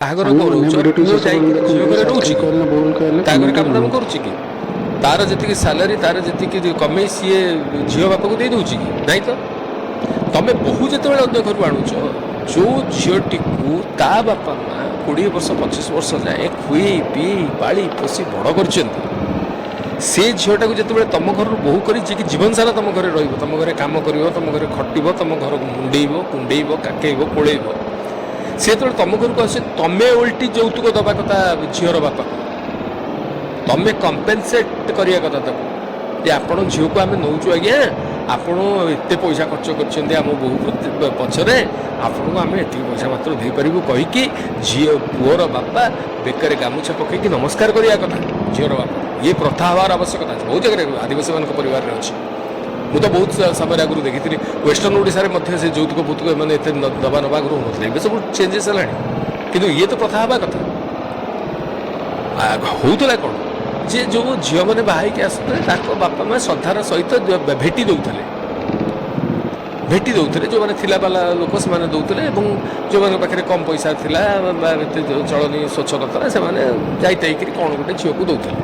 ବାହାଘର ସାଙ୍ଗମାନେ, କରଉଛ, ଭିଡ଼ିଓଟି ପୁଅ ଶେଷ ଯାଇକି ପର୍ଯ୍ୟନ୍ତ ଝିଅ ଦେଖନ୍ତୁ। ଘରେ ରହୁଛି ସବସ୍କ୍ରାଇବ୍ କି? କହିଲେ ନା ଭୁଲ କହିଲେ ତା ଘରେ କମେଣ୍ଟରେ କାମ ଦାମ ଜଣାନ୍ତୁ। କରୁଛି କି? ତାର ଯେତିକି ସାଲାରୀ, ତାର ଯେତିକି କମେଇ, ସିଏ ଝିଅ ବାପାକୁ ଦେଇ ଦେଉଛି କି? ନାଇଁ ତ। ତମେ ବୋହୂ ଯେତେବେଳେ ଅନ୍ୟ ଘରୁ ଆଣୁଛ, ଯେଉଁ ଝିଅଟିକୁ ତା ବାପା ମା 20 ବର୍ଷ 25 ବର୍ଷ ଯାଏଁ ଖୁଏଇ ପିଇ ପାଳି ପୋଷି ବଡ଼ କରିଛନ୍ତି, ସେ ଝିଅଟାକୁ ଯେତେବେଳେ ତମ ଘରରୁ ବୋହୂ କରି, ଯିଏକି ଜୀବନ ସାରା ତମ ଘରେ ରହିବ, ତମ ଘରେ କାମ କରିବ, ତମ ଘରେ ଖଟିବ, ତମ ଘରକୁ ମୁଣ୍ଡେଇବ, କୁଣ୍ଡେଇବ, କାକେଇବ, କୋଳେଇବ, ସେ ଯେତେବେଳେ ତମ ଘରକୁ ଆସେ, ତମେ ଓଲଟି ଯୌତୁକ ଦେବା କଥା ଝିଅର ବାପାକୁ। ତମେ କମ୍ପେନସେଟ୍ କରିବା କଥା ତାକୁ ଯେ ଆପଣ ଝିଅକୁ ଆମେ ନେଉଛୁ ଆଜ୍ଞା, ଆପଣ ଏତେ ପଇସା ଖର୍ଚ୍ଚ କରିଛନ୍ତି ଆମ ବୋହୂ ପଛରେ, ଆପଣଙ୍କୁ ଆମେ ଏତିକି ପଇସା ମାତ୍ର ଦେଇପାରିବୁ କହିକି ଝିଅ ପୁଅର ବାପା ବେକରେ ଗାମୁଛା ପକେଇକି ନମସ୍କାର କରିବା କଥା ଝିଅର ବାପା। ଇଏ ପ୍ରଥା ହେବାର ଆବଶ୍ୟକତା ଅଛି। ବହୁତ ଜାଗାରେ ଆଦିବାସୀମାନଙ୍କ ପରିବାରରେ ଅଛି। ମୁଁ ତ ବହୁତ ସମୟରେ ଆଗରୁ ଦେଖିଥିଲି, ୱେଷ୍ଟର୍ଣ୍ଣ ଓଡ଼ିଶାରେ ମଧ୍ୟ ସେ ଯୌତୁକ ଫୌତୁକ ଏମାନେ ଏତେ ଦବା ନେବା ଆଗରୁ ହେଉନଥିଲେ। ଏବେ ସବୁ ଚେଞ୍ଜେସ୍ ହେଲାଣି, କିନ୍ତୁ ଇଏ ତ ପ୍ରଥା ହେବା କଥା। ହଉଥିଲା କ'ଣ ଯେ ଯେଉଁ ଝିଅମାନେ ବାହା ହେଇକି ଆସୁଥିଲେ, ତାଙ୍କ ବାପା ମା ଶ୍ରଦ୍ଧାର ସହିତ ଭେଟି ଦେଉଥିଲେ, ଭେଟି ଦେଉଥିଲେ। ଯେଉଁମାନେ ଥିଲା ବାଲା ଲୋକ ସେମାନେ ଦେଉଥିଲେ ଏବଂ ଯେଉଁମାନଙ୍କ ପାଖରେ କମ୍ ପଇସା ଥିଲା ବା ଏତେ ଚଳନି ସ୍ୱଚ୍ଛ ନଥିଲା, ସେମାନେ ଯାଇତାଇକିରି କ'ଣ ଗୋଟେ ଝିଅକୁ ଦେଉଥିଲେ।